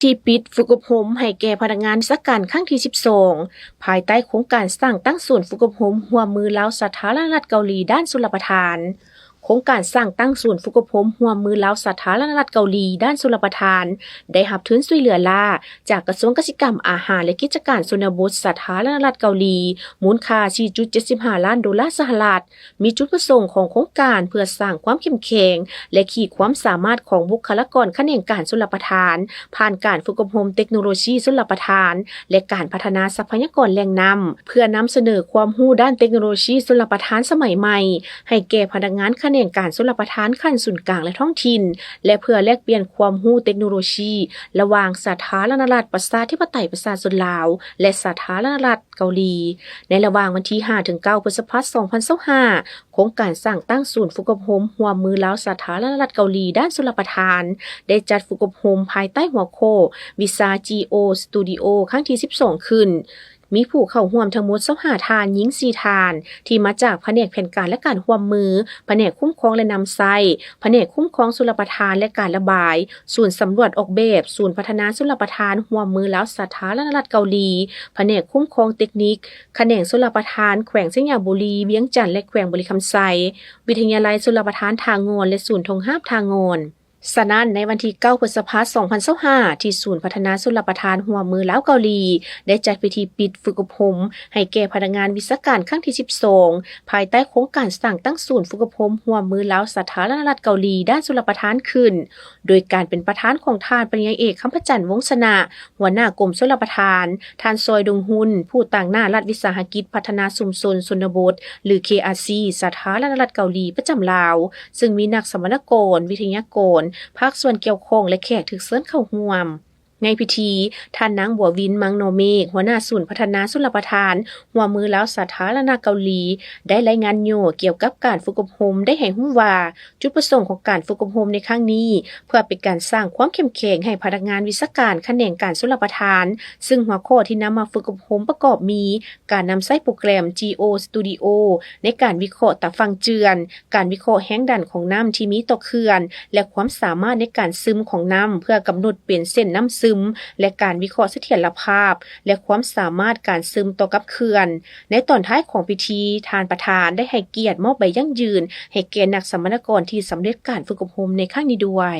ທີ່ປິດຝຶກອົບຮົມໃຫ້ແກ່ພະນັກງານວິຊາການຄັ້ງທີສິບສອງ ພາຍໃຕ້ໂຄງການສ້າງຕັ້ງສູນຝຶກອົບຮົມຮ່ວມມືລາວສາທາລະນະລັດເກົາຫຼີດ້ານຊົນລະປະທານ. ໂຄງການສ້າງຕັ້ງສູນຝຶກອົບຮົມຮ່ວມມືລາວສາທາລະນະລັດເກົາຫຼີດ້ານຊົນລະປະທານ ໄດ້ຮັບທຶນຊ່ວຍເຫຼືອລ້າຈາກກະຊວງກະສິກຳ, ອາຫານ ແລະ ກິດຈະການຊົນນະບົດສາທາລະນະລັດເກົາຫຼີ, ມູນຄ່າສີ່ຈຸດເຈັດສິບຫ້າລ້ານໂດລາສະຫະລັດ. ມີຈຸດປະສົງຂອງໂຄງການເພື່ອສ້າງຄວາມເຂັ້ມແຂງ ແລະ ຂີດຄວາມສາມາດຂອງບຸກຄະລາກອນຂະແໜງການຊົນລະປະທານ ຜ່ານການຝຶກອົບຮົມເຕັກໂນໂລຊີຊົນລະປະທານ ແລະ ການພັດທະນາຊັບພະຍາກອນແຫຼ່ງນ້ຳ ເພື່ອນຳສະເໜີຄວາມຮູ້ດ້ານເຕັກໂນໂລຊີຊົນລະປະທານສະໄໝໃໝ່ ໃຫ້ແກ່ພະນັກງານຂະແໜງການຊົນລະປະທານຂັ້ນສູນກາງ ແລະ ທ້ອງຖິ່ນ ແລະ ເພື່ອແລກປ່ຽນຄວາມຮູ້ເຕັກໂນໂລຊີລະຫວ່າງສາທາລະນະລັດປະຊາທິປະໄຕປະຊາຊົນລາວ ແລະ ສາທາລະນະລັດເກົາຫຼີ. ໃນລະຫວ່າງວັນທີຫ້າ ເຖິງ ເກົ້າ ພຶດສະພາ ສອງພັນຊາວຫ້າ ໂຄງການສ້າງຕັ້ງສູນຝຶກອົບຮົມຮ່ວມມືລາວສາທາລະນະລັດເກົາຫຼີດ້ານຊົນລະປະທານ ໄດ້ຈັດຝຶກອົບຮົມພາຍໃຕ້ຫົວຂໍ້ວິຊາ GO Studio ຄັ້ງທີສິບສອງ ຂຶ້ນ. ມີຜູ້ເຂົ້າຮ່ວມທັງໝົດຊາວຫ້າທ່ານ, ຍິງສີ່ທ່ານ ທີ່ມາຈາກພະແນກແຜນການ ແລະ ການຮ່ວມມື, ພະແນກຄຸ້ມຄອງ ແລະ ນຳໃຊ້, ພະແນກຄຸ້ມຄອງຊົນລະປະທານ ແລະ ການລະບາຍ, ສູນສຳຫຼວດອອກແບບ, ສູນພັດທະນາຊົນລະປະທານຮ່ວມມືລາວສາທາລະນະລັດເກົາຫຼີ, ພະແນກຄຸ້ມຄອງເຕັກນິກ, ຂະແໜງຊົນລະປະທານແຂວງໄຊຍະບູລີ, ວຽງຈັນ ແລະ ແຂວງບໍລິຄຳໄຊ, ວິທະຍາໄລຊົນລະປະທານທ່າງ່ອນ ແລະ ສູນທົ່ງຮາບທ່າງ່ອນ. ສະນັ້ນ, ໃນວັນທີເກົ້າ ພຶດສະພາ ສອງພັນຊາວຫ້າ ທີ່ສູນພັດທະນາຊົນລະປະທານຮ່ວມມືລາວເກົາຫຼີ ໄດ້ຈັດພິທີປິດຝຶກອົບຮົມໃຫ້ແກ່ພະນັກງານວິຊາການຄັ້ງທີສິບສອງ ພາຍໃຕ້ໂຄງການສ້າງຕັ້ງສູນຝຶກອົບຮົມຮ່ວມມືລາວສາທາລະນະລັດເກົາຫຼີດ້ານຊົນລະປະທານຂຶ້ນ ໂດຍການເປັນປະທານຂອງທ່ານ ປະລິນຍາເອກ ຄຳພະຈັນ ວົງຊະນະ ຫົວໜ້າກົມຊົນລະປະທານ, ທ່ານ ຊອຍ ດົງຮຸນ ຜູ້ຕາງໜ້າລັດວິສາຫະກິດພັດທະນາຊຸມຊົນຊົນນະບົດ ຫຼື KRC ສາທາລະນະລັດເກົາຫຼີປະຈຳລາວ, ເຊິ່ງມີນັກສຳມະນາກອນ, ວິທະຍາກອນ, ພາກສ່ວນກ່ຽວຂ້ອງ ແລະ ແຂກຖືກເຊີນເຂົ້າຮ່ວມ. ໃນພິທີ, ທ່ານນາງ ບົວວິນ ມັງນໍເມກ ຫົວໜ້າສູນພັດທະນາຊົນລະປະທານຮ່ວມມືລາວສາທາລະນະລັດເກົາຫຼີ ໄດ້ລາຍງານຫຍໍ້ກ່ຽວກັບການຝຶກອົບຮົມ ໄດ້ໃຫ້ຮູ້ວ່າ ຈຸດປະສົງຂອງການຝຶກອົບຮົມໃນຄັ້ງນີ້ ເພື່ອເປັນການສ້າງຄວາມເຂັ້ມແຂງໃຫ້ພະນັກງານວິຊາການຂະແໜງການຊົນລະປະທານ, ເຊິ່ງຫົວຂໍ້ທີ່ນຳມາຝຶກອົບຮົມປະກອບມີ ການນຳໃຊ້ໂປຣແກຣມ GO Studio ໃນການວິເຄາະຕາຝັ່ງເຈື່ອນ, ການວິເຄາະແຮງດັນຂອງນ້ຳທີ່ມີຕໍ່ເຂື່ອນ ແລະ ຄວາມສາມາດໃນການຊຶມຂອງນ້ຳ ເພື່ອກຳນົດເປັນເສັ້ນນ້ຳຊຶມ ແລະ ການວິເຄາະສະຖຽນລະພາບ ແລະ ຄວາມສາມາດການຊຶມຕໍ່ກັບເຂື່ອນ. ໃນຕອນທ້າຍຂອງພິທີ, ທ່ານປະທານໄດ້ໃຫ້ກຽດມອບໃບຢັ້ງຢືນໃຫ້ແກ່ນັກສຳມະນາກອນທີ່ສຳເລັດການຝຶກອົບຮົມໃນຄັ້ງນີ້ດ້ວຍ.